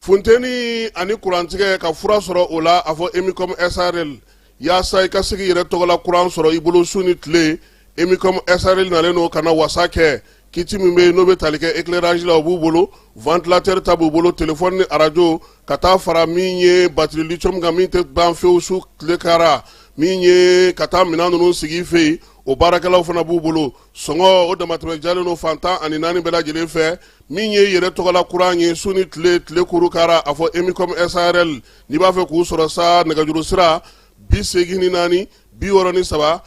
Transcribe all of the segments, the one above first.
Funteni ani kurantigɛ ka fura sɔrɔ o la, a fɔ Emicom SARL. Yaasa i ka se k'i yɛrɛ tɔgɔla kuran sɔrɔ i bolo su ni tile, Emicom SARL nalen don ka na wasa kɛ. Kit min bɛ yen n'o bɛ tali kɛ éclairage la, o b'u bolo, ventilateur ta b'u bolo, téléphone ni arajo, ka taa fara min ye batterie lithium kan min tɛ ban fewu su tile kara, min ye ka taa minɛn ninnu sigi i fɛ yen, o baarakɛlaw fana b'u bolo. Sɔngɔ o damatɛmɛ jalen don fan 14 bɛɛ lajɛlen fɛ. Min ye yɛrɛ tɔgɔla kuran ye su ni tile, tile kuru kara, a fɔ Emicom SARL. N'i b'a fɛ k'u sɔrɔ sa, nɛgɛjuru sira 84 63 95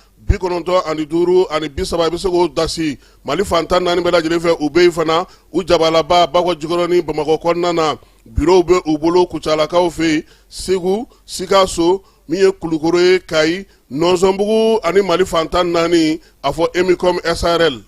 30, i bɛ se k'o dasi Mali fan 14 bɛɛ lajɛlen fɛ. U bɛ yen fana, u jabalaba Bakɔ Jikɔrɔni Bamakɔ kɔnɔna na, bureau bɛ u bolo Kucalakaw fɛ yen, Segu, Sikaso, min ye Kulukoro ye, Kayi, Nɔnsɔnbugu ani Mali fan 14, a fɔ Emicom SARL.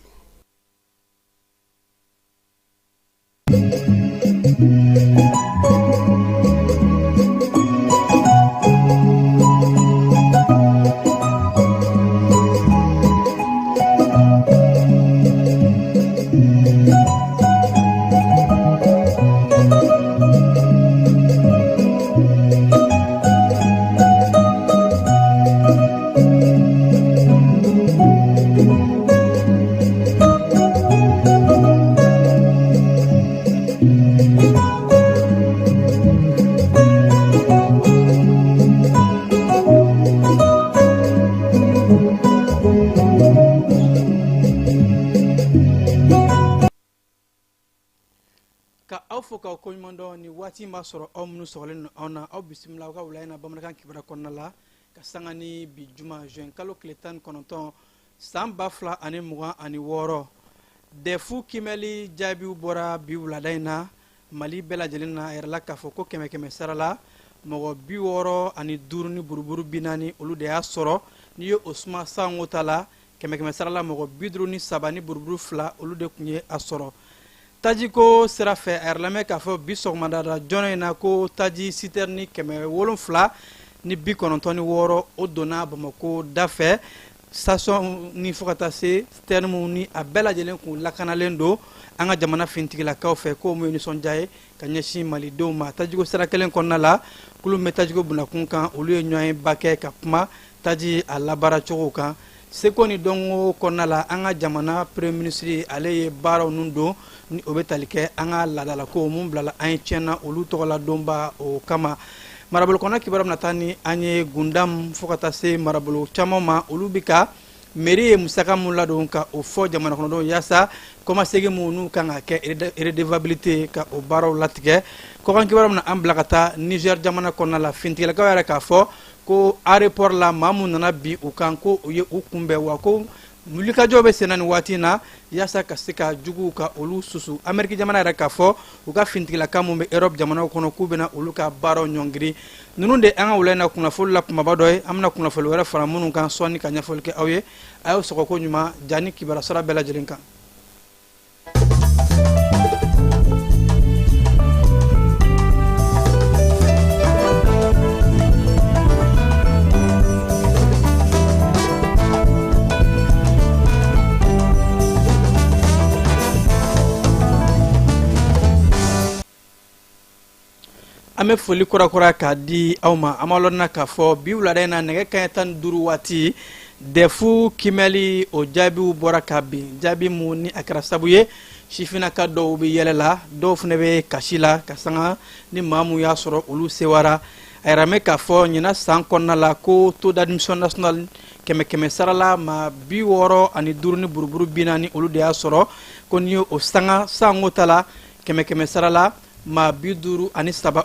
Ka aw fo k'aw koɲuman dɔn. Ni waati in b'a sɔrɔ aw minnu sɔgɔlen don anw na, aw bisimila aw ka wula in na bamanankan kibaruya kɔnɔna la, ka sanga ni bi juma juin kalo tile 19 san 2026. DEF kiimɛli jaabiw bɔra bi wulada in na Mali bɛɛ lajɛlen na. A yirala k'a fɔ ko kɛmɛ kɛmɛ sara la, mɔgɔ 65 ni buruburu 40, olu de y'a sɔrɔ. N'i ye o suma sango ta la, kɛmɛ kɛmɛ sara la, mɔgɔ 53 ni buruburu 2, olu de tun ye a sɔrɔ. Tajiko sira fɛ, a yirala mɛn k'a fɔ bi sɔgɔmada la joona in na ko taji sitɛrini 796, o donna Bamakɔ da fɛ station ni fo ka taa se sitɛrini minnu ni a bɛɛ lajɛlen kun lakanalen don an ka jamana finitigilakaw fɛ, k'o mun ye nisɔndiya ye ka ɲɛsin malidenw ma. Tajiko sira kelen kɔnɔna la, kulu min bɛ tajiko bunakun kan, olu ye ɲɔgɔnyeba kɛ ka kuma taji a labaara cogo kan. Seko ni dɔnko kɔnɔna la, an ka jamana premier ministre, ale ye baaraw ninnu don ni o bɛ tali kɛ an ka laadalako mun bilala an ye tiɲɛna, olu tɔgɔla donba o kama. Marabolo kɔnɔ kibaruya bɛna taa ni an ye Gundam fo ka taa se marabolo caman ma. Olu bɛ ka mairie ye musaka mun ladon ka o fɔ jamana kɔnɔdenw yaasa kɔmasegin mun n'u kan ka kɛ redevabilité ka o baaraw latigɛ. Kɔkan kibaruya bɛna an bila ka taa Niger jamana kɔnɔna la. Finitigilakaw yɛrɛ k'a fɔ ko aéroport la, maa mun nana bin u kan, ko u ye u kunbɛn, wa ko wulikajɔ bɛ senna nin waati in na yaasa ka se ka juguw ka olu susu. Ameriki jamana yɛrɛ k'a fɔ u ka finitigilaka mun bɛ Europe jamanaw kɔnɔ, k'u bɛna olu ka baaraw ɲɔngiri. Ninnu de an ka wula in na kunnafoli la kumaba dɔ ye. An bɛna kunnafoli wɛrɛ fara minnu kan sɔɔni ka ɲɛfɔli kɛ aw ye. A y'aw sɔgɔ ko ɲuman ja ni kibaruya sira bɛɛ lajɛlen kan. An bɛ foli kurakura k'a di aw ma. An b'a lɔnna k'a fɔ bi wulada in na, nɛgɛ kanɲɛ 15 waati, DEF kiimɛli o jaabiw bɔra ka bin, jaabi mun ni a kɛra sabu ye sifinnaka dɔw bɛ yɛlɛ la, dɔw fana bɛ kasi la, ka sanga ni maa mun y'a sɔrɔ olu sewara. A yɛrɛ mɛn k'a fɔ ɲinan san kɔnɔna la ko taux d'admission national, kɛmɛ kɛmɛ sara la, maa 65 ni buruburu 40, olu de y'a sɔrɔ. Ko n'i ye o sanga sango ta la, kɛmɛ kɛmɛ sara la, maa 53,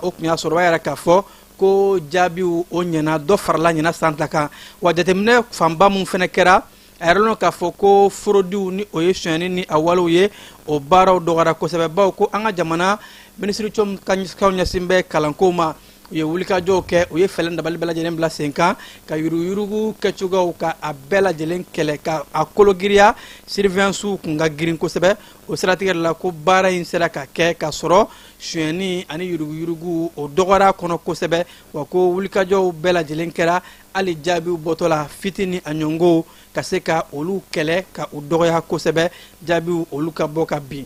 o tun y'a sɔrɔ. O b'a yira k'a fɔ ko jaabiw o ɲɛna, dɔ farala ɲinan san ta kan. Wa jateminɛ fanba mun fana kɛra, a yɛrɛ lɔn k'a fɔ ko forodiw ni o ye sonyani ni a walew ye, o baaraw dɔgɔyara kosɛbɛ, bawo ko an ka jamana minisiriso ka ɲɛsin bɛ kalanko ma, u ye wulikajɔw kɛ, u ye fɛɛrɛ dabali bɛɛ lajɛlen bila sen kan ka yuruguyurugu kɛcogoyaw ka a bɛɛ lajɛlen kɛlɛ, ka a kologiriya. Surveillance kun ka girin kosɛbɛ. O siratigɛ la, ko baara in sera ka kɛ ka sɔrɔ sonyani ani yuruguyurugu o dɔgɔyara kɔnɔ kosɛbɛ. Wa ko wulikajɔw bɛɛ lajɛlen kɛra hali jaabiw bɔtɔ la, fiti ni a ɲɔngow ka se ka olu kɛlɛ ka u dɔgɔya kosɛbɛ, jaabiw olu ka bɔ ka bin.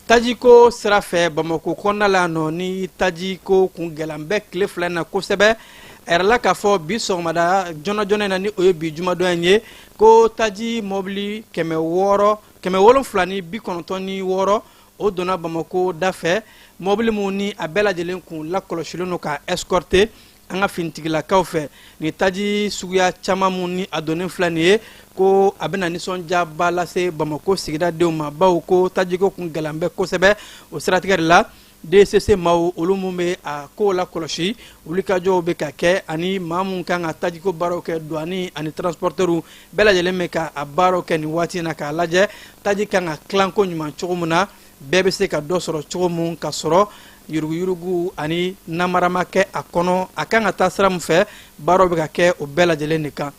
Tajiko sira fɛ Bamakɔ kɔnɔna la nɔ, ni tajiko kun gɛlɛn bɛ tile 2 in na kosɛbɛ, a yirala k'a fɔ bi sɔgɔmada joona joona in na, ni o ye bi jumadon in ye, ko taji mɔbili 696 o donna Bamakɔ da fɛ, mɔbili minnu ni a bɛɛ lajɛlen kun lakɔlɔsilen don ka escorter an ka finitigilakaw fɛ. Ni taji suguya caman mun ni a donnen filɛ nin ye, ko a bɛna nisɔndiyaba lase Bamakɔ sigidadenw ma, bawo ko tajiko kun gɛlɛn bɛ kosɛbɛ. O siratigɛ de la, DCC maaw, olu mun bɛ a kow lakɔlɔsi, wulikajɔw bɛ ka kɛ, ani maa mun kan ka tajiko baaraw kɛ, douane ani transporteurs bɛɛ lajɛlen bɛ ka a baaraw kɛ nin waati in na, k'a lajɛ taji kan ka tilan ko ɲuman cogo min na, bɛɛ bɛ se ka dɔ sɔrɔ cogo mun, ka sɔrɔ yuruguyurugu ani namara ma kɛ a kɔnɔ. A kan ka taa sira min fɛ, baaraw bɛ ka kɛ o bɛɛ lajɛlen de kan.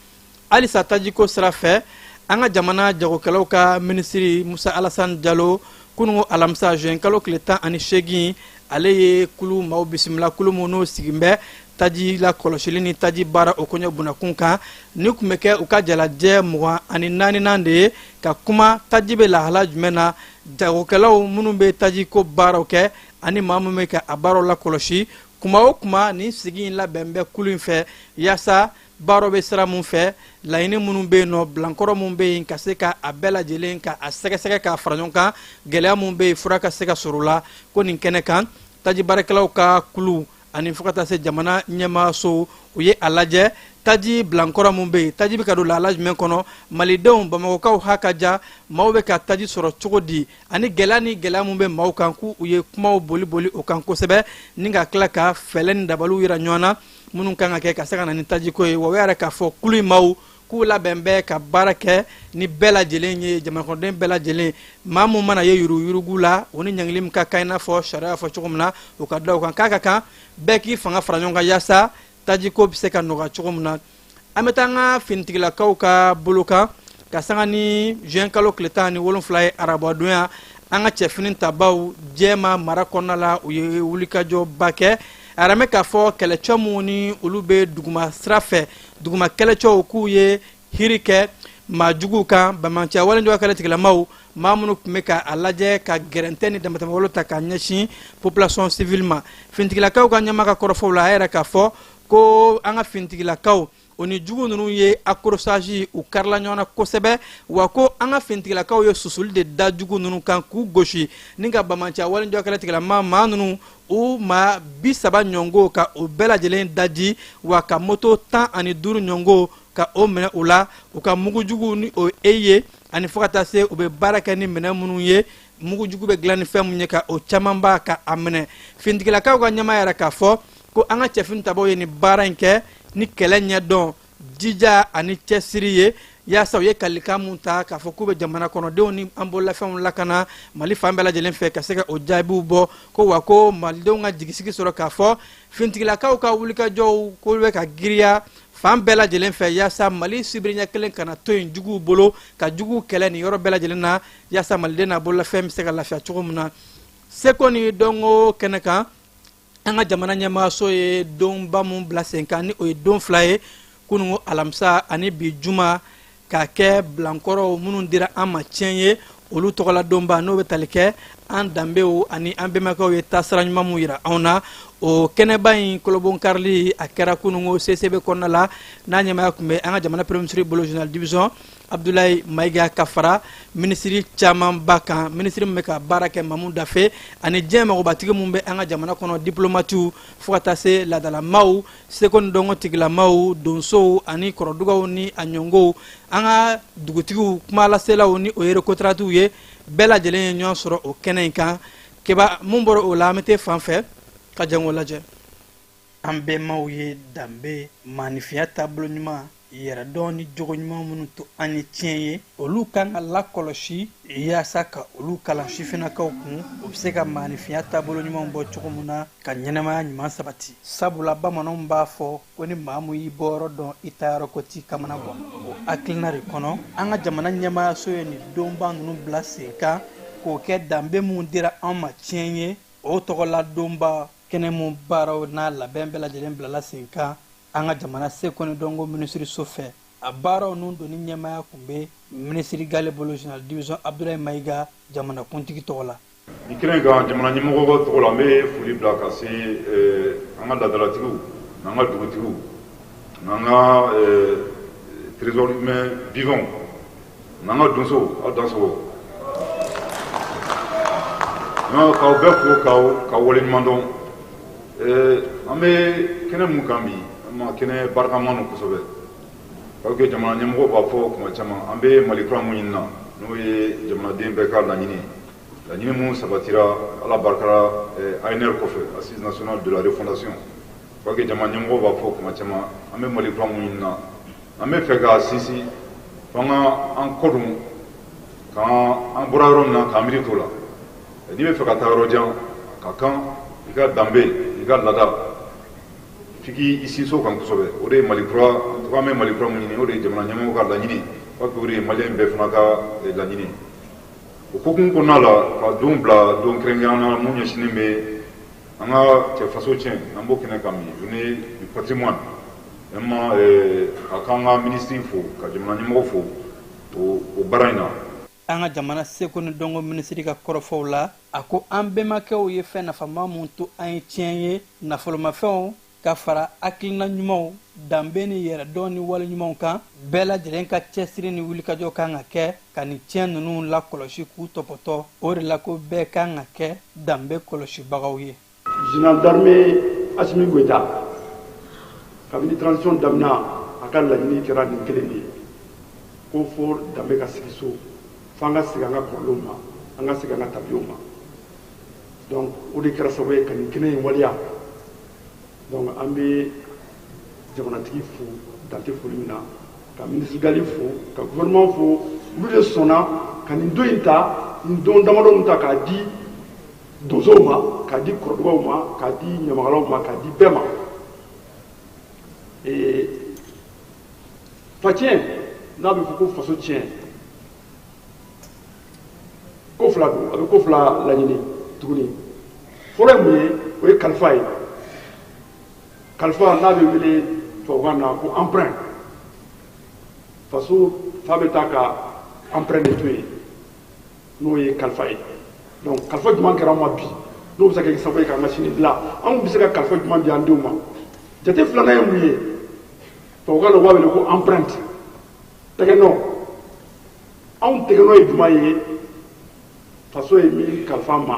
Halisa tajiko sira fɛ, an ka jamana jagokɛlaw ka minisiri Musa Alasani Jalo, kununko alamisa juin kalo tile 18, ale ye kulu maaw bisimila, kulu min n'o sigin bɛ taji la kɔlɔsili ni taji baara o koɲɛ bunakun kan. Ni tun bɛ kɛ u ka jalajɛ 24nan de ye, ka kuma taji bɛ lahala jumɛn na, jagokɛlaw minnu bɛ tajiko baaraw kɛ ani maa minnu bɛ ka a baaraw lakɔlɔsi. Kuma o kuma, nin sigi in labɛn bɛ kulu in fɛ, yaasa baaraw bɛ sira mun fɛ, laɲini minnu bɛ yen nɔ, bilankɔrɔ minnu bɛ yen, ka se ka a bɛɛ lajɛlen ka a sɛgɛsɛgɛ k'a fara ɲɔgɔn kan, gɛlɛya minnu bɛ yen, fura ka se ka sɔrɔ o la. Ko nin kɛnɛ kan, taji baarakɛlaw ka kulu ani fo ka taa se jamana ɲɛmaaso, u ye a lajɛ taji bilankɔrɔ mun bɛ yen, taji bɛ ka don lahala jumɛn kɔnɔ, malidenw, bamakɔkaw ha ka ja, maaw bɛ ka taji sɔrɔ cogo di, ani gɛlɛya ni gɛlɛya mun bɛ maaw kan, k'u ye kumaw boli boli o kan kosɛbɛ, ni ka tila ka fɛɛrɛ ni dabaliw yira ɲɔgɔn na minnu kan ka kɛ ka se ka na ni tajiko ye. Wa o yɛrɛ k'a fɔ kulu in maaw k'u labɛn bɛ ka baara kɛ ni bɛɛ lajɛlen ye, jamanakɔnɔden bɛɛ lajɛlen, maa mun mana ye yuruguyurugu la, o ni ɲangili min ka kan, i n'a fɔ sariya fɔ cogo min na, o ka da o kan. K'a ka kan bɛɛ k'i fanga fara ɲɔgɔn kan yaasa tajiko bɛ se ka nɔgɔya cogo min na. An bɛ taa an ka finitigilakaw ka bolo kan, ka sanga ni juin kalo tile 17 ye, arabadonya, an ka cɛfini tabaw jɛma mara kɔnɔna la, u ye wulikajɔba kɛ. A yɛrɛ k'a fɔ kɛlɛcɛ minnu ni olu bɛ duguma sira fɛ, duguma kɛlɛcɛw, k'u ye hiri kɛ maa juguw kan, banbaanciya walejugu kɛlɛ tigilamaw, maa minnu tun bɛ ka a lajɛ ka gɛrɛntɛ ni damatɛmɛwale ta ka ɲɛsin population civile ma. Finitigilakaw ka ɲɛmaa ka kɔrɔfɔw la, a yɛrɛ k'a fɔ ko an ka finitigilakaw o ni jugu ninnu ye accrochage, u karila ɲɔgɔn na kosɛbɛ, wa ko an ka finitigilakaw ye susuli de da jugu ninnu kan k'u gosi, ni ka banbaanciya walejugu kɛlɛ tigilama maa ninnu, u maa 30 ɲɔngo ka o bɛɛ lajɛlen daji, wa ka moto 15 ɲɔngo ka o minɛ u la, u ka mugujugu ni o e ye, ani fo ka taa se u bɛ baara kɛ ni minɛn minnu ye, mugujugu bɛ dilan ni fɛn mun ye, ka o caman b'a ka a minɛ. Finitigilakaw ka ɲɛmaa yɛrɛ k'a fɔ ko an ka cɛfini tabaw ye nin baara in kɛ ni kɛlɛ ɲɛdɔn, jija ani cɛsiri ye, yaasa u ye kalikan mun ta k'a fɔ k'u bɛ jamana kɔnɔdenw ni an bololafɛnw lakana Mali fan bɛɛ lajɛlen fɛ, ka se ka o jaabiw bɔ. Ko wa ko malidenw ka jigisigi sɔrɔ k'a fɔ finitigilakaw ka wulikajɔw ko bɛ ka giriya fan bɛɛ lajɛlen fɛ, yaasa Mali sibiriɲɛ kelen kana to yen juguw bolo, ka juguw kɛlɛ nin yɔrɔ bɛɛ lajɛlen na, yaasa maliden n'a bololafɛn bɛ se ka lafiya cogo min na. Seko ni dɔnko kɛnɛ kan, an ka jamana ɲɛmaaso ye donba mun bila sen kan, ni o ye don 2 ye, kununko alamisa ani bi juma, k'a kɛ bilankɔrɔw minnu dira an ma tiɲɛ ye, olu tɔgɔla donba, n'o bɛ tali kɛ an danbew ani an bɛnbakɛw ye taasira ɲuman mun yira anw na. O kɛnɛba in kolobonkarili a kɛra kununko CCB kɔnɔna la, n'a ɲɛmaaya tun bɛ an ka jamana premier ministre bolo, général division Abdoulaye Maïga, ka fara minisiri camanba kan, minisiri min bɛ ka baara kɛ Mamu Dafe, ani diɲɛ magobatigi min bɛ an ka jamana kɔnɔ, diplomatiw, fo ka taa se laadalamaw, seko ni dɔnko tigilamaw, donsow ani kɔrɔdugaw ni a ɲɔngow, an ka dugutigiw, kumalaselaw ni o ye rekotaratiw ye, bɛɛ lajɛlen ye ɲɔgɔn sɔrɔ o kɛnɛ in kan. Keba mun bɔra o la, an bɛ taa fan fɛ ka jango lajɛ. An bɛnbaw ye danbe, maanifinya taabolo ɲuman, yɛrɛdɔn ni jogo ɲuman minnu to an ye tiɲɛ ye, olu kan ka lakɔlɔsi yaasa ka olu kalan sifinnakaw kun, u bɛ se ka maanifinya taabolo ɲumanw bɔ cogo min na ka ɲɛnamaya ɲuman sabati. Sabula bamananw b'a fɔ ko ni maa mun y'i bɔyɔrɔ dɔn, i taayɔrɔ ko t'i kamana gan. O hakilina de kɔnɔ, an ka jamana ɲɛmaayaso ye nin donba ninnu bila sen kan, k'o kɛ danbe minnu dira an ma tiɲɛ ye, o tɔgɔla donba kɛnɛ mun baaraw n'a labɛn bɛɛ lajɛlen bilala sen kan an ka jamana seko ni dɔnko minisiriso fɛ. A baaraw nun donni ɲɛmaaya tun bɛ minisiri gale bolo, général division Abdoulaye Maïga, jamanakuntigi tɔgɔ la. Ni kɛnɛ kan, jamana ɲɛmɔgɔ tɔgɔ la, n bɛ foli bila ka se an ka laadalatigiw n'an ka dugutigiw n'an ka trésor humain vivant n'an ka donsow. Aw dansogo, k'aw bɛɛ fo, k'aw waleɲuman dɔn. An bɛ kɛnɛ mun kan bi, an ma kɛnɛ barikama don kosɛbɛ, parce que jamana ɲɛmɔgɔ b'a fɔ kuma caman, an bɛ Mali kura mun ɲini na, n'o ye jamanaden bɛɛ ka laɲini ye, laɲini mun sabatira Ala barikara ANR kɔfɛ, Assise nationale de la refondation, parce que jamana ɲɛmɔgɔ b'a fɔ kuma caman, an bɛ Mali kura mun ɲini na, an bɛ fɛ k'a sinsin f'an ka an kɔ don k'an an bɔra yɔrɔ min na, k'an miiri t'o la. N'i bɛ fɛ ka taa yɔrɔ jan, ka kan i ka danbe, i ka laada, f'i k'i sinsin o kan kosɛbɛ. O de ye Mali kura. En tout cas, an bɛ Mali kura mun ɲini, o de ye jamana ɲɛmɔgɔ ka laɲini, parce que o de ye Maliyɛn bɛɛ fana ka laɲini. O hokumu kɔnɔna la, ka don bila don kɛrɛnkɛrɛnnenya la mun ɲɛsinnen bɛ an ka cɛ faso tiɲɛ, an b'o kɛnɛ kan bi, journée du patrimoine. Vraiment, ka k'an ka minisiri fo, ka jamana ɲɛmɔgɔ fo o baara in na. An ka jamana seko ni dɔnko minisiri ka kɔrɔfɔw la, a ko an bɛnbakɛw ye fɛn nafama mun to an ye tiɲɛ ye, nafolomafɛnw ka fara hakilina ɲumanw, danbe ni yɛrɛdɔn ni wale ɲumanw kan. Bɛɛ lajɛlen ka cɛsiri ni wulikajɔ kan ka kɛ ka nin tiɲɛ ninnu lakɔlɔsi k'u tɔpɔtɔ. O de la ko bɛɛ kan ka kɛ danbe kɔlɔsibagaw ye. Général d'armée Assimi Goïta, kabini transition daminɛ, a ka laɲini kɛra nin kelen de ye, ko fo danbe ka sigi so, fo an ka segin an ka kɔrɔlenw ma, an ka segin an ka tabiyaw ma. Donc o de kɛra sababu ye ka nin kɛnɛ in waleya. Donc an bɛ jamanatigi fo dante foli min na, ka ministre Ghali fo, ka gouvernement fo. Olu de sɔnna ka nin don in ta, nin don damadɔ min ta k'a di donsow ma, k'a di kɔrɔdugaw ma, k'a di ɲamakalaw ma, k'a di bɛɛ ma. Facɛn n'a bɛ fɔ ko faso tiɲɛ, ko fila don, a bɛ ko fila laɲini tuguni. Fɔlɔ ye mun ye? O ye kalifa ye. Kalifa n'a bɛ wele tubabukan na ko emprunt. Faso fa bɛ taa ka emprunt de to yen, n'o ye kalifa ye. Donc kalifa jumɛn kɛra an ma bi n'o bɛ se ka kɛ sababu ye k'an ka sini dilan? Anw bɛ se ka kalifa jumɛn di an denw ma? Jate filanan ye mun ye? Tubabukan na u b'a wele ko empreinte, tɛgɛnɔ. Anw tɛgɛnɔ ye jumɛn ye? Faso ye min kalifa an ma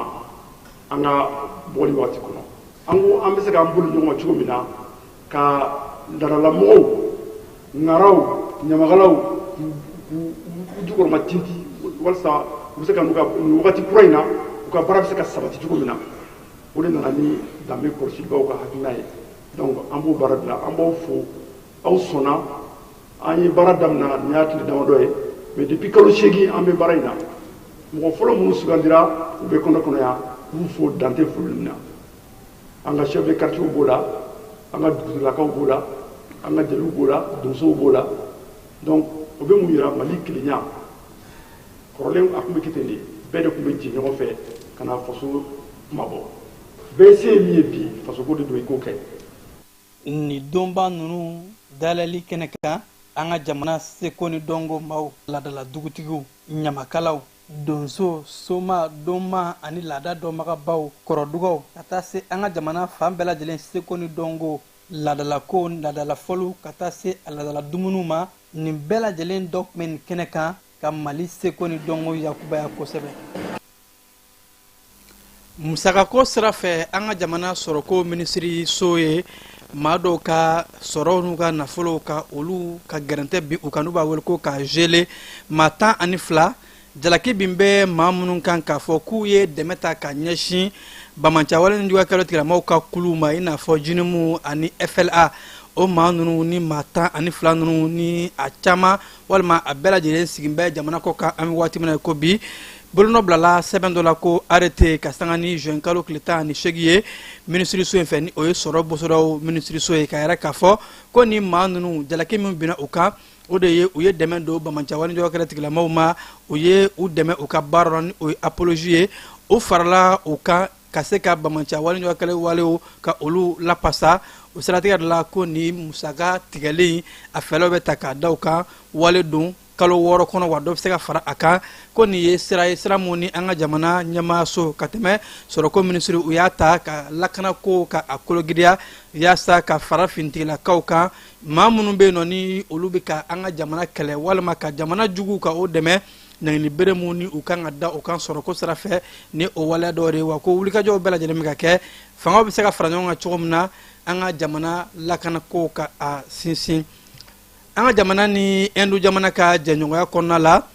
an ka bɔli waati kɔnɔ, an ko an bɛ se k'an bolo ɲɔgɔn ma cogo min na ka laadalamɔgɔw, ŋaraw, ɲamakalaw k'u jukɔrɔma tinti, walasa u bɛ se ka n'u ka nin wagati kura in na, u ka baara bɛ se ka sabati cogo min na. O de nana ni danbe kɔlɔsibagaw ka hakilina ye. Donc an b'o baara de la. An b'aw fo, aw sɔnna. An ye baara daminɛ nin y'a tile damadɔ ye, mais depuis kalo 8 an bɛ baara in na. Mɔgɔ fɔlɔ minnu sugandira, u bɛ kɔnɔ kɔnɔ yan, k'u fo dante foli min na. An ka chef de quartier b'o la, an ka dugutigilakaw b'o la, an ka jeliw b'o la, donsow b'o la. Donc o bɛ mun yira? Mali kelenya kɔrɔlen, a tun bɛ kɛ ten de, bɛɛ de tun bɛ jɛ ɲɔgɔn fɛ ka na faso kuma bɔ. Bɛɛ se ye min ye bi, fasoko de don, i k'o kɛ. Nin donba ninnu dayɛlɛli kɛnɛ kan, an ka jamana seko ni dɔnko maaw, laadala dugutigiw, ɲamakalaw, donso, soma, donma ani laada dɔnbagabaw, kɔrɔdugaw, ka taa se an ka jamana fan bɛɛ lajɛlen seko ni dɔnko, laadalako, laadalafɔliw, ka taa se a laadala dumuniw ma, nin bɛɛ lajɛlen dɔ tun bɛ nin kɛnɛ kan ka Mali seko ni dɔnko yakubaya kosɛbɛ. Musakako sira fɛ, an ka jamana sɔrɔko minisiriso ye maa dɔw ka sɔrɔw n'u ka nafolow ka olu ka gɛrɛntɛ bin u kan, n'u b'a wele ko ka geler. Maa 12, jalaki bin bɛ maa minnu kan k'a fɔ k'u ye dɛmɛ ta ka ɲɛsin bamancawale ni juguyakɛlaw tigilamaw ka kuluw ma, i n'a fɔ JNIM ani FLA. O maa ninnu ni maa 12 ninnu ni a caman walima a bɛɛ lajɛlen sigin bɛ jamana kɔ kan. An bɛ waati min na ko bi, bolonɔ bilala sɛbɛn dɔ la ko arrêté ka sanga ni juin kalo tile 18 ye minisiriso in fɛ, ni o ye sɔrɔ bosodaw minisiriso ye, ka yɛrɛ k'a fɔ ko ni maa ninnu, jalaki min binna u kan, o de ye u ye dɛmɛ don bamancawale juguyakɛlɛ tigilamaw ma, u ye u dɛmɛ u ka baara la, ni o ye apologie ye. O farala u kan ka se ka bamancawale juguyakɛlɛ walew ka olu lapasa. O siratigɛ de la ko ni musaka tigɛlen a fɛlɛw bɛ ta k'a da u kan wale don. kalo 6 kɔnɔ, wa dɔ bɛ se ka fara a kan. Ko nin ye sira ye, sira mun ni an ka jamana ɲɛmaaso ka tɛmɛ sɔrɔko minisiri, u y'a ta ka lakanako ka a kologiriya yaasa ka fara finitigilakaw kan, maa minnu bɛ yen nɔ ni olu bɛ ka an ka jamana kɛlɛ walima ka jamana juguw ka o dɛmɛ. Ɲangini bere mun ni u kan ka da o kan sɔrɔko sira fɛ, ni o waleya dɔw de ye. Wa ko wulikajɔw bɛɛ lajɛlen bɛ ka kɛ, fangaw bɛ se ka fara ɲɔgɔn kan cogo min na an ka jamana lakanako ka a sinsin. An ka jamana ni Ɛndu jamana ka jɛɲɔgɔnya kɔnɔna la,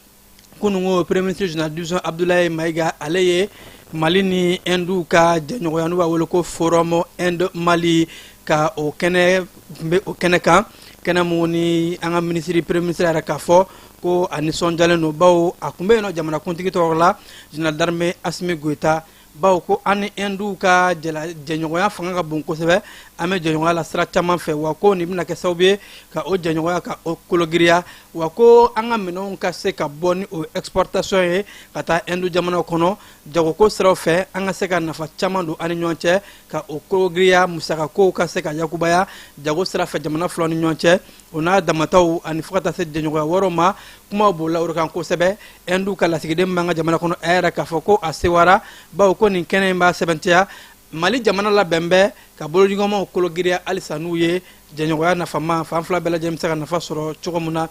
kununko Premier ministre général division Abdoulaye Mayiga, ale ye Mali ni Ɛndu ka jɛɲɔgɔnya, n'u b'a wele ko Forum Inde Mali, ka o kɛnɛ bɛ o kɛnɛ kan, kɛnɛ mun ni an ka minisiri, Premier ministre yɛrɛ k'a fɔ ko a nisɔndiyalen don, bawo a tun bɛ yen nɔ jamanakuntigi tɔgɔ la, général d'armée Assimi Goïta, bawo ko an ni Ɛnduw ka jɛɲɔgɔnya fanga ka bon kosɛbɛ. An bɛ jɛɲɔgɔnya la sira caman fɛ, wa ko nin bɛna kɛ sababu ye ka o jɛɲɔgɔnya ka o kologiriya, wa ko an ka minɛnw ka se ka bɔ ni o exportation ye ka taa Ɛndu jamanaw kɔnɔ jagoko siraw fɛ, an ka se ka nafa caman don an ni ɲɔgɔn cɛ ka o kologiriya, musakakow ka se ka yakubaya jago sira fɛ jamana fila ni ɲɔgɔn cɛ. O n'a damataw ani fo ka taa se jɛɲɔgɔnya wɛrɛw ma, kumaw bolila o de kan kosɛbɛ. Ɛndu ka lasigiden b'an ka jamana kɔnɔ, a yɛrɛ k'a fɔ ko a sewara, bawo ko nin kɛnɛ in b'a sɛbɛntiya Mali jamana labɛn bɛ ka bolodiɲɔgɔnmaw kologiriya halisa n'u ye jɛɲɔgɔnya nafama, fan fila bɛɛ lajɛlen bɛ se ka nafa sɔrɔ cogo min na.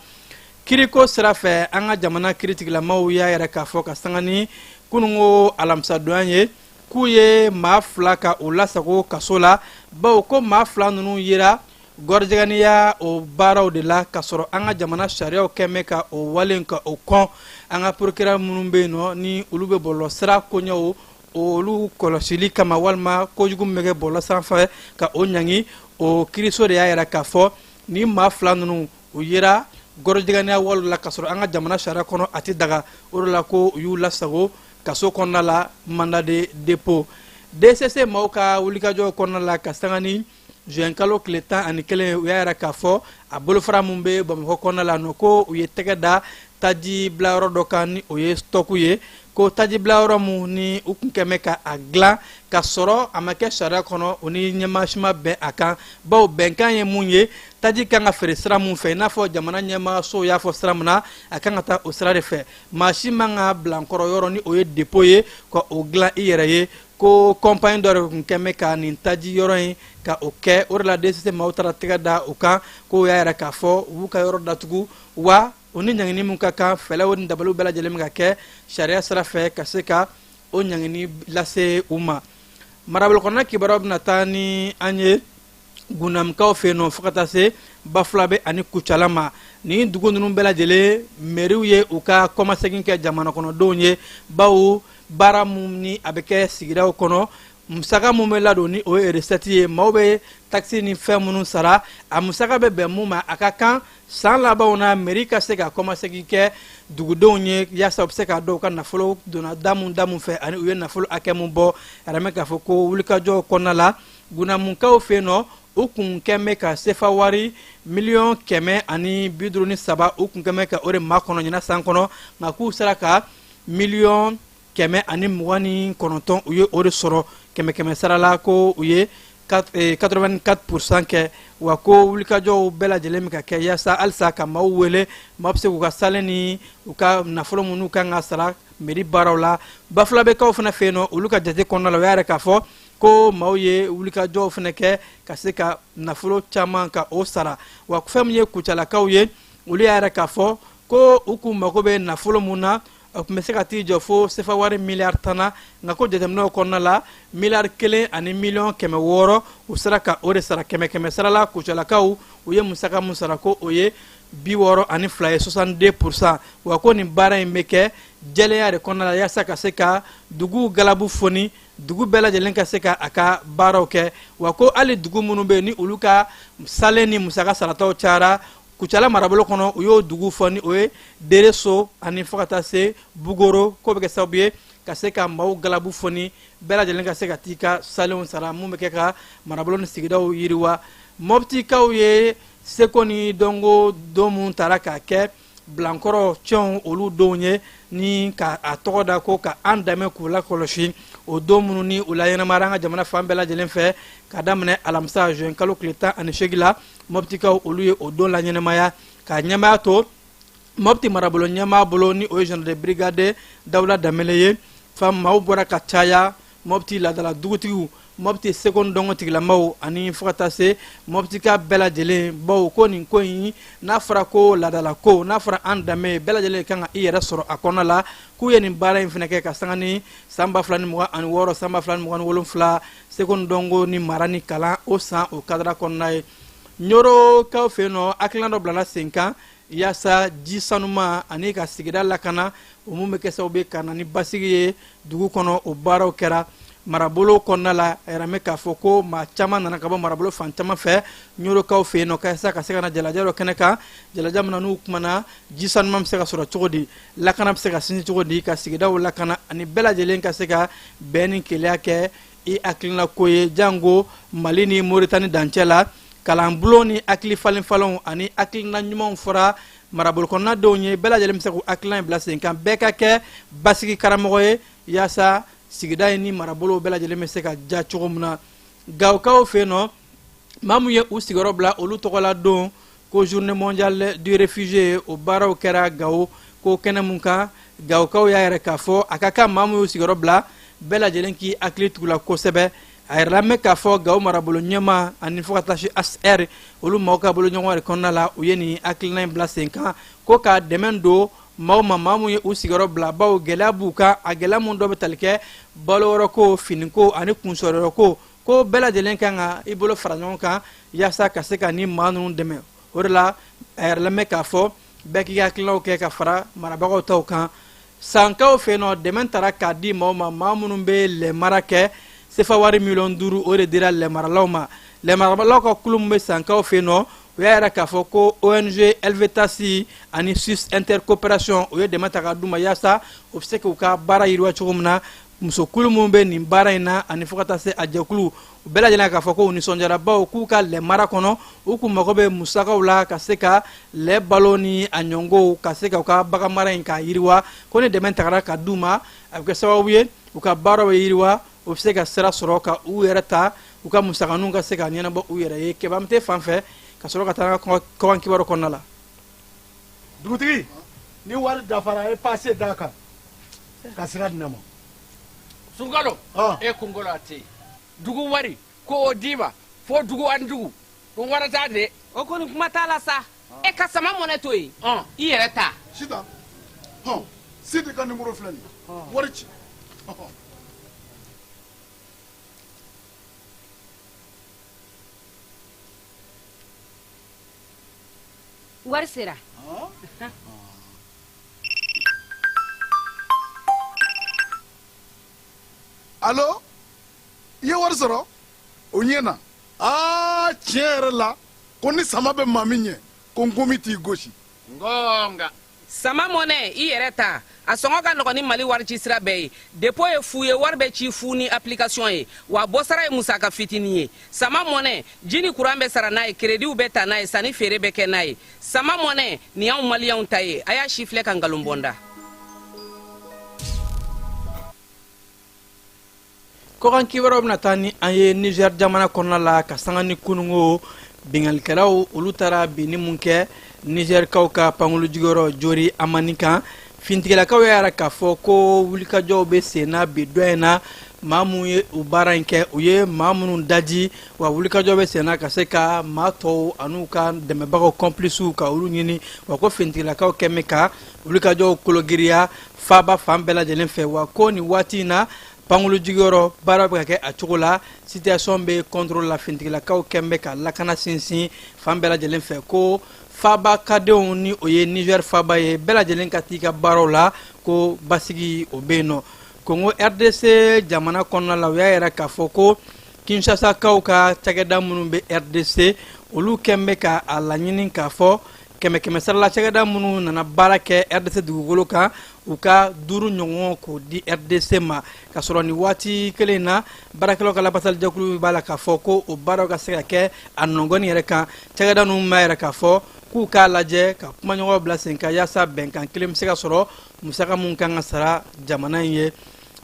Kiriko sira fɛ, an ka jamana kiritigilamaw y'a yɛrɛ k'a fɔ ka sanga ni kununko alamisadonya ye k'u ye maa 2 ka u lasago kaso la, bawo ko maa 2 ninnu yera gɔrɔjɛganiya o baaraw de la, k'a sɔrɔ an ka jamana sariyaw kɛmɛ ka o wale ka o kɔn. An ka procureur minnu bɛ yen nɔ ni olu bɛ bɔlɔlɔsira koɲɛw olu kɔlɔsili kama walima kojugu min bɛ kɛ bɔlɔlɔ sanfɛ ka o ɲangi, o kiiriso de y'a yira k'a fɔ ni maa 2 ninnu u yera gɔrɔjɛganiya wale la, k'a sɔrɔ an ka jamana sariya kɔnɔ a tɛ daga. O de la ko u y'u lasago kaso kɔnɔna la, mandat de dépôt. DCC maaw ka wulikajɔ kɔnɔna la, ka sanga ni juin kalo tile 11, u y'a yira k'a fɔ a bolofara min bɛ Bamakɔ kɔnɔna la nɔ, ko u ye tɛgɛ da taji bilayɔrɔ dɔ kan ni o ye stock ye, ko taji bilayɔrɔ mun ni u kun kɛmɛ ka a dilan ka sɔrɔ a ma kɛ sariya kɔnɔ, o ni ɲɛmaa si ma bɛn a kan, bawo bɛnkan ye mun ye, taji kan ka feere sira mun fɛ, i n'a fɔ jamana ɲɛmaasow y'a fɔ sira min na, a kan ka taa o sira de fɛ. Maa si man ka bilankɔrɔ yɔrɔ ni o ye dépôt ye ka o dilan i yɛrɛ ye. Ko kɔnpaɲi dɔ de tun kɛmɛ ka nin taji yɔrɔ in ka o kɛ. O de la DCC maaw taara tɛgɛ da o kan, k'o y'a yira k'a fɔ u b'u ka yɔrɔ datugu, wa o ni ɲangini min ka kan, fɛɛrɛw ni dabaliw bɛɛ lajɛlen bɛ ka kɛ sariya sira fɛ ka se ka o ɲangini lase u ma. Marabolo kɔnɔna kibaruyaw bɛna taa ni an ye Gunamkaw fɛ yen nɔ fo ka taa se Bafulabe ani Kucala ma. Nin dugu ninnu bɛɛ lajɛlen mɛriw ye u ka kɔmasegin kɛ jamana kɔnɔdenw ye, bawo baara mun ni a bɛ kɛ sigidaw kɔnɔ, musaka mun bɛ ladon ni o ye recette ye, maaw bɛ taxe ni fɛn minnu sara, a musaka bɛ bɛn mun ma, a ka kan san labanw na mairie ka se ka kɔmasegin kɛ dugudenw ye yaasa u bɛ se k'a dɔn u ka nafolo donna da mun da mun fɛ ani u ye nafolo hakɛ mun bɔ. A k'a fɔ ko wulikajɔw kɔnɔna la, Gunamukaw fɛ yen nɔ, u kun kɛn bɛ ka sefa wari 153 miliyɔn, u kun kɛn bɛ ka o de makɔnɔ ɲinan san kɔnɔ, nka k'u sera ka 129 miliyɔn, u ye o de sɔrɔ kɛmɛ kɛmɛ sara la, ko u ye 84% kɛ. Wa ko wulikajɔw bɛɛ lajɛlen bɛ ka kɛ yaasa halisa ka maaw wele, maaw bɛ se k'u ka salen ni u ka nafolo minnu kan ka sara mairie baaraw la. Bafulabɛkaw fana fɛ yen nɔ, olu ka jate kɔnɔna la, u y'a yɛrɛ k'a fɔ ko maaw ye wulikajɔw fana kɛ ka se ka nafolo caman ka o sara. Wa fɛn min ye Kucalakaw ye, olu y'a yɛrɛ k'a fɔ ko u kun mago bɛ nafolo mun na, o tun bɛ se ka t'i jɔ fo sefa wari miliyari 10 na, nka ko jateminɛw kɔnɔna la, 1 miliyari 1 ni miliyɔn 600, u sera ka o de sara. Kɛmɛ kɛmɛ sara la, Kucalakaw u ye musaka mun sara, ko o ye 62 ye, 62%. Wa ko nin baara in bɛ kɛ jɛlenya de kɔnɔna la yaasa ka se ka dugu galabu foni, dugu bɛɛ lajɛlen ka se ka a ka baaraw kɛ. Wa ko hali dugu minnu bɛ yen ni olu ka salen ni musaka sarataw cayara Kucala marabolo kɔnɔ, u y'o dugu fɔ ni o ye Dereso ani fo ka taa se Bugoro, k'o bɛ kɛ sababu ye ka se ka maaw galabu foni, bɛɛ lajɛlen ka se ka t'i ka salenw sara, mun bɛ kɛ ka marabolo ni sigidaw yiriwa. Mɔptikaw ye seko ni dɔnko don mun tara k'a kɛ bilankɔrɔ cɛnw olu donw ye, ni ka a tɔgɔ da ko ka an dɛmɛ k'u lakɔlɔsi, o don minnu ni u laɲɛnamayara an ka jamana fan bɛɛ lajɛlen fɛ ka daminɛ alamisa juin kalo tile 18 la, Mɔptikaw olu ye o don laɲɛnamaya ka ɲɛmaya to Mɔpti marabolo ɲɛmaa bolo, ni o ye général de brigade Dawuda Danbele ye. Fa maaw bɔra ka caya, Mɔpti laadala dugutigiw, Mɔpti seko ni dɔnko tigilamaw, ani fo ka taa se Mɔptika bɛɛ lajɛlen, bawo ko nin ko in, n'a fɔra ko laadala ko, n'a fɔra an danbe, bɛɛ lajɛlen kan ka i yɛrɛ sɔrɔ a kɔnɔna la. K'u ye nin baara in fana kɛ ka sanga ni san 2026, san 2027 seko ni dɔnko ni mara ni kalan o san o kadara kɔnɔna ye. Ɲorokaw fɛ yen nɔ, hakilina dɔ bilala sen kan yaasa ji sanuma ani ka sigida lakana, o mun bɛ kɛ sababu ye ka na ni basigi ye dugu kɔnɔ. O baaraw kɛra marabolo kɔnɔna la. A yɛrɛ k'a fɔ ko maa caman nana ka bɔ marabolo fan caman fɛ Ɲorokaw fɛ yen nɔ, ka se ka se ka na jalajɛ dɔ kɛnɛ kan, jalajɛ min na n'u kumana ji sanuman bɛ se ka sɔrɔ cogo di, lakana bɛ se ka sinsin cogo di, ka sigidaw lakana, ani bɛɛ lajɛlen ka se ka bɛn ni kelenya kɛ i hakilina ko ye, jango Mali ni Moritani dancɛ la. Kalanbulon ni hakili falenfalenw ani hakilina ɲumanw fɔra marabolo kɔnɔnadenw ye. Bɛɛ lajɛlen bɛ se k'u hakilina in bila sen kan, bɛɛ ka kɛ basigi karamɔgɔ ye, yaasa sigida in ni marabolo bɛɛ lajɛlen bɛ se ka ja cogo min na. Gawokaw fɛ yen nɔ, maa min ye u sigiyɔrɔ bila olu tɔgɔla don ko journée mondiale du réfugié, o baaraw kɛra Gawo. Ko kɛnɛ mun kan, Gawokaw y'a yɛrɛ k'a fɔ a ka kan maa min y'u sigiyɔrɔ bila, bɛɛ lajɛlen k'i hakili tugu la kosɛbɛ. A yɛrɛ lamɛn k'a fɔ Gawo marabolo ɲɛmaa ani fo ka taa se HCR, olu maaw ka boloɲɔgɔn de kɔnɔna la, u ye nin hakilina in bila sen kan ko ka dɛmɛ don maaw ma, maa mun ye u sigiyɔrɔ bila, bawo gɛlɛya b'u kan. A gɛlɛya mun dɔ bɛ tali kɛ baloyɔrɔko, finiko ani kunsɔrɔyɔrɔko, ko bɛɛ lajɛlen kan ka i bolo fara ɲɔgɔn kan yaasa ka se ka ni maa ninnu dɛmɛ. O de la a yɛrɛ lamɛn k'a fɔ bɛɛ k'i hakilinaw kɛ ka fara marabagaw taw kan. Sankaw fɛ yen nɔ, dɛmɛ taara k'a di maaw ma, maa minnu bɛ lɛmara kɛ. Sefa wari 5 miliyɔn o de dira lɛmaralaw ma. Lɛmaralaw ka kulu min bɛ Sankaw fɛ yen nɔ, u y'a yɛrɛ k'a fɔ ko ONG Helvetas ani Suisse Intercoopération, o ye dɛmɛ ta k'a d'u ma yaasa u bɛ se k'u ka baara yiriwa cogo min na. Musokulu minnu bɛ nin baara in na ani fo ka taa se a jɛkulu, u bɛɛ lajɛlen k'a fɔ ko u nisɔndiyara, bawo k'u ka lɛ mara kɔnɔ, u kun mago bɛ musakaw la ka se ka lɛ balo ni a ɲɔngow, ka se ka u ka bagan mara in k'a yiriwa. Ko ni dɛmɛ tagara ka d'u ma, a bɛ kɛ sababu ye u ka baaraw bɛ yiriwa, u bɛ se ka sira sɔrɔ ka u yɛrɛ ta, u ka musakaninw ka se ka ɲɛnabɔ u yɛrɛ ye. Kɛbamte fan fɛ ka sɔrɔ ka taa kɔkan kibaru kɔnɔna la. Dugutigi, ni wari dafara, a ye passe d'a kan ka sira di ne ma. Sunkalo, e kunkolo a tɛ yen. Dugu wari ko o d'i ma fo dugu ani dugu, ɗum warata de. O kɔni, kuma t'a la sa. E ka Sama Money to yen, i yɛrɛ ta. Sitan hɔn, Sidi ka nimoro filɛ nin ye, wari ci. Wari sera. Alo, i ye wari sɔrɔ o ɲɛ na. Aa, tiɲɛ yɛrɛ la, ko ni sama bɛ maa min ɲɛ, ko nkomi t'i gosi. Ngonga. Sama Money, i yɛrɛ ta, a sɔngɔ ka nɔgɔn ni Mali wari ci sira bɛɛ ye. Dépôt ye fu ye, wari bɛ ci fu ni application ye, wa bɔsara ye musaka fitinin ye. Sama Money, ji ni kuran bɛ sara n'a ye, créditw bɛ ta n'a ye, sanni feere bɛ kɛ n'a ye. Sama Money nin y'anw Maliyɛnw ta ye. A y'a si filɛ ka nkalon bɔnda. Kɔkan kibaruyaw bɛna taa ni an ye Niger jamana kɔnɔna la, ka sanga ni kunungo binkannikɛlaw olu taara binni mun kɛ Nizɛrikaw ka pankulu jigiyɔrɔ Jori Amani kan. Fintigilakaw y'a yira k'a fɔ ko wulikajɔw bɛ sen na bi dɔ in na. Maa mun ye u baara in kɛ, u ye maa minnu daji, wa wulikajɔ bɛ sen na ka se ka maa tɔw an'u ka dɛmɛbagaw, complices, ka olu ɲini. Wa ko fintigilakaw kɛn bɛ ka wulikajɔw kologiriya faaba fan bɛɛ lajɛlen fɛ. Wa ko nin waati in na, pankulu jigiyɔrɔ baara bɛ ka kɛ a cogo la, situation bɛ contrôle la. Fintigilakaw kɛn bɛ ka lakana sinsin fan bɛɛ lajɛlen fɛ. Ko faaba kadenw, ni o ye Niger faaba ye, bɛɛ lajɛlen ka t'i ka baaraw la, ko basigi o bɛ yen nɔ. Kongo RDC jamana kɔnɔna la, u y'a yira k'a fɔ ko Kinshasakaw ka cakɛda minnu bɛ RDC, olu kɛn bɛ ka a laɲini k'a fɔ kɛmɛ kɛmɛ sarala, cakɛda minnu nana baara kɛ RDC dugukolo kan, u ka duuru ɲɔgɔn k'o di RDC ma. Ka sɔrɔ nin waati kelen in na, baarakɛlaw ka lafasalijɛkulu b'a la k'a fɔ ko o baaraw ka se ka kɛ a nɔgɔni yɛrɛ kan. Cakɛda ninnu b'a yɛrɛ k'a fɔ k'u k'a lajɛ ka kumaɲɔgɔnw bila sen kan yaasa bɛnkan kelen bɛ se ka sɔrɔ musaka mun kan ka sara jamana in ye.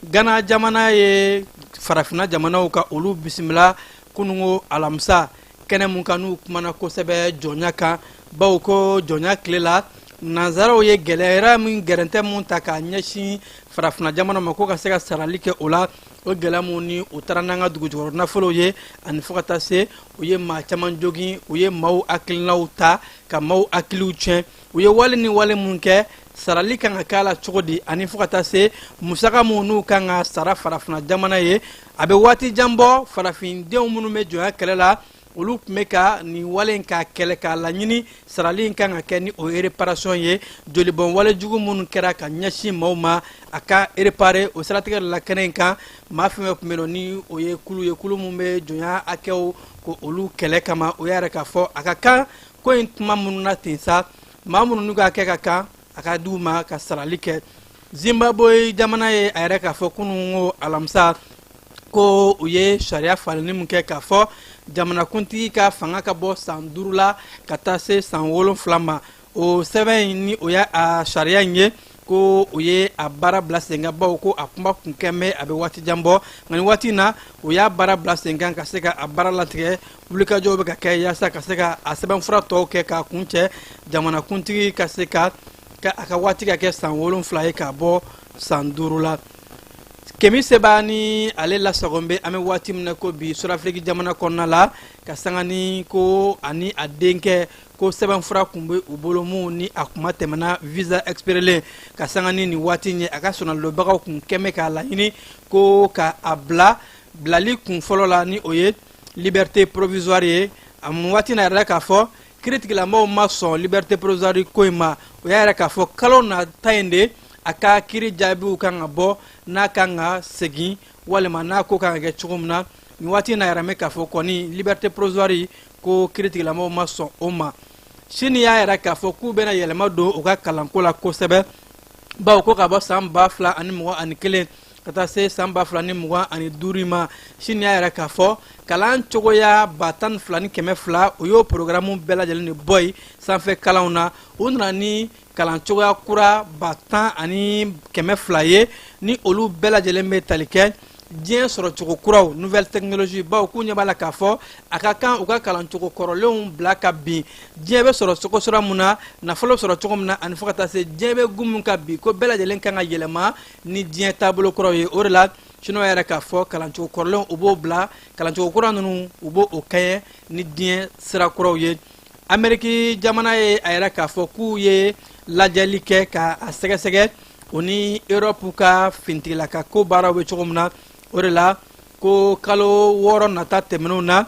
Gana jamana ye farafinna jamanaw ka olu bisimila kunungo alamisa, kɛnɛ mun kan n'u kumana kosɛbɛ jɔnya kan, bawo ko jɔnya tile la, Nanzaraw ye gɛlɛya min gɛrɛntɛ mun ta k'a ɲɛsin farafinna jamana ma ko ka se ka sarali kɛ o la, o gɛlɛya mun ni u taara n'an ka dugujukɔrɔ nafolow ye, ani fo ka taa se u ye maa caman jogin, u ye maaw hakilinaw ta ka maaw hakiliw tiɲɛ, u ye wale ni wale mun kɛ, sarali kan ka k'a la cogo di, ani fo ka taa se musaka mun n'u kan ka sara farafinna jamana ye. A bɛ waati jan bɔ, farafindenw minnu bɛ jɔnya kɛlɛ la, olu tun bɛ ka nin wale in k'a kɛlɛ, k'a laɲini sarali in kan ka kɛ ni o ye réparation ye, jolibɔn wale jugu minnu kɛra ka ɲɛsin maaw ma, a ka réparer. O siratigɛ de la, kɛnɛ in kan, maa fɛn fɛn tun bɛ yen nɔ ni o ye kulu ye, kulu min bɛ jɔnya hakɛw ko olu kɛlɛ kama, o y'a yɛrɛ k'a fɔ a ka kan ko in tuma minnu na ten sa, maa minnu n'u ka kɛ ka kan, a ka di u ma ka sarali kɛ. Zimbabwe jamana ye a yɛrɛ k'a fɔ kunun ko alamisa ko u ye sariya falenni min kɛ k'a fɔ jamanakuntigi ka fanga ka bɔ san 5 la ka taa se san 7 ma, o sɛbɛn in ni o y'a a sariya in ye, ko u ye a baara bila sen kan, bawo ko a kuma kun kɛn bɛ a bɛ waati jan bɔ, nka nin waati in na, u y'a baara bila sen kan ka se ka a baara latigɛ. Wulikajɔw bɛ ka kɛ yaasa ka se ka a sɛbɛnfura tɔw kɛ k'a kuncɛ, jamanakuntigi ka se ka a ka waati ka kɛ san 7 ye k'a bɔ san 5 la. Kemi Seba ni ale lasagon bɛ an bɛ waati min na ko bi Sudafiriki jamana kɔnɔna la, ka sanga ni ko ani a denkɛ ko sɛbɛnfura kun bɛ u bolo mun ni a kuma tɛmɛna, visa expirélen, ka sanga ni nin waati in ye, a ka sɔnalobagaw kun kɛmɛ k'a laɲini ko ka a bila bilali kun fɔlɔ la, ni o ye liberté provisoire ye. A mun waati na yɛrɛ k'a fɔ kiiritigilamaw ma sɔn liberté provisoire ko in ma. O y'a yɛrɛ k'a fɔ kalo nata in de a ka kiiri jaabiw kan ka bɔ, n'a kan ka segin walima n'a ko kan ka kɛ cogo min na. Nin waati in na yɛrɛ bɛ k'a fɔ kɔni liberté provisoire ko kiiritigilamaw ma sɔn o ma. Sini y'a yɛrɛ k'a fɔ k'u bɛna yɛlɛma don u ka kalanko la kosɛbɛ, bawo ko ka bɔ san 2021 ka taa se san 2025 ma, Sini y'a yɛrɛ k'a fɔ kalan cogoya 12 200, o y'o programme bɛɛ lajɛlen de bɔ yen sanfɛ kalanw na. U nana ni kalan cogoya kura 10 200 ye, ni olu bɛɛ lajɛlen bɛ tali kɛ diɲɛ sɔrɔcogo kuraw, nouvelle technologie, bawo k'u ɲɛ b'a la k'a fɔ a ka kan u ka kalancogo kɔrɔlenw bila ka bin. Diɲɛ bɛ sɔrɔ cogo sira mun na, nafolo sɔrɔ cogo min na, ani fo ka taa se diɲɛ bɛ gun min kan bi, ko bɛɛ lajɛlen kan ka yɛlɛma ni diɲɛ taabolo kuraw ye. O de la, Chinois yɛrɛ k'a fɔ kalancogo kɔrɔlenw, u b'o bila, kalancogo kura ninnu, u b'o o kɛɲɛ ni diɲɛ sira kuraw ye. Ameriki jamana ye a yɛrɛ k'a fɔ k'u ye lajɛli kɛ ka a sɛgɛsɛgɛ o ni Europe ka finitigilaka ko baaraw bɛ cogo min na. O de la, ko kalo 6 nata tɛmɛnenw na,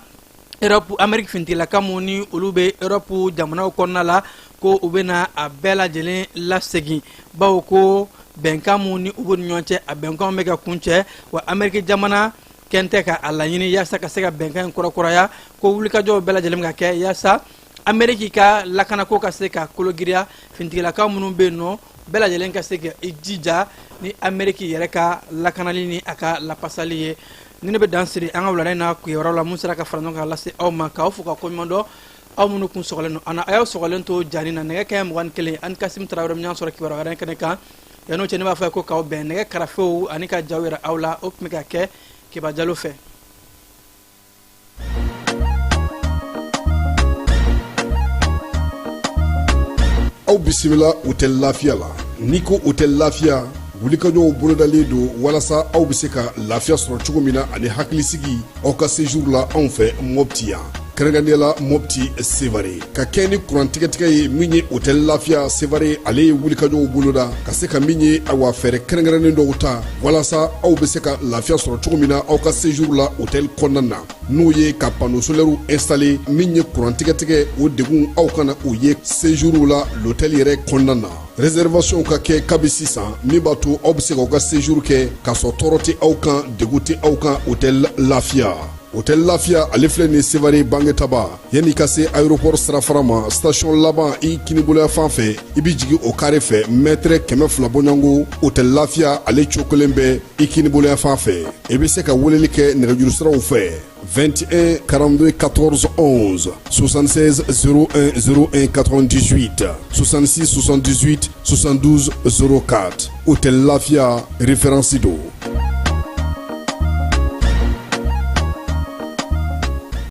Europe, Ameriki finitigilaka mun ni olu bɛ Europe jamanaw kɔnɔna la, ko u bɛna a bɛɛ lajɛlen lasegin, bawo ko bɛnkan mun ni u b'u ni ɲɔgɔn cɛ, a bɛnkanw bɛ ka kuncɛ wa. Ameriki jamana kɛn tɛ ka a laɲini yaasa ka se ka bɛnkan in kurakuraya, ko wulikajɔw bɛɛ lajɛlen bɛ ka kɛ yaasa Ameriki ka lakanako ka se ka kologiriya, finitigilakaw minnu bɛ yen nɔ, bɛɛ lajɛlen ka se ka i jija ni Ameriki yɛrɛ ka lakanali ni a ka lapasali ye. Ni ne bɛ dan siri an ka wulada in na kibaruyaw la mun sera ka fara ɲɔgɔn kan lase aw ma, k'aw fo ka koɲuman dɔn, aw minnu kun sɔgɔlen don an na. A y'aw sɔgɔlen to jani na, nɛgɛ kanɲɛ 21, ani Kasimu Tarawele ɲɔgɔn sɔrɔ kibaruya wɛrɛ kɛnɛ kan. Yan'o cɛ, ne b'a fɔ ko k'aw bɛn. Nɛgɛ karafew ani ka jaw yɛrɛ aw la, o tun bɛ ka kɛ Keba Jalo fɛ. Aw bisimila Hôtel Lafiya la. N'i ko Hôtel Lafiya, wulikajɔw bolodalen don walasa aw bɛ se ka lafiya sɔrɔ cogo min na ani hakilisigi aw ka séjour la anw fɛ Mɔpti yan, kɛrɛnkɛrɛnnenya la Mɔpti Sevare. Ka kɛ ni kuran tigɛtigɛ ye min ye, Hôtel Lafiya Sevare ale ye wulikajɔw boloda ka se ka min ye, awa, fɛɛrɛ kɛrɛnkɛrɛnnen dɔw ta walasa aw bɛ se ka lafiya sɔrɔ cogo min na aw ka séjour la hôtel kɔnɔna na, n'o ye ka panneau solaire installé. Min ye kuran tigɛtigɛ, o degun aw kana o ye séjour la l'hôtel yɛrɛ kɔnɔna na. Réservation ka kɛ kabi sisan, min b'a to aw bɛ se k'aw ka séjour kɛ k'a sɔrɔ tɔɔrɔ tɛ aw kan, degun tɛ aw kan. Hôtel Lafiya, Hôtel Lafiya ale filɛ nin Sevare Bangetaba, yanni ka se aéroport sirafara ma, station laban i kiniboloya fan fɛ, i bɛ jigin o carré fɛ, mètre 200 bɔɲɔgɔnko, Hôtel Lafiya ale cokolen bɛ i kiniboloya fan fɛ. I bɛ se ka weleli kɛ nɛgɛjuru siraw fɛ: 21 42 14 11, 76 01 01 98, 66 78 72 04. Hôtel Lafiya, référence don.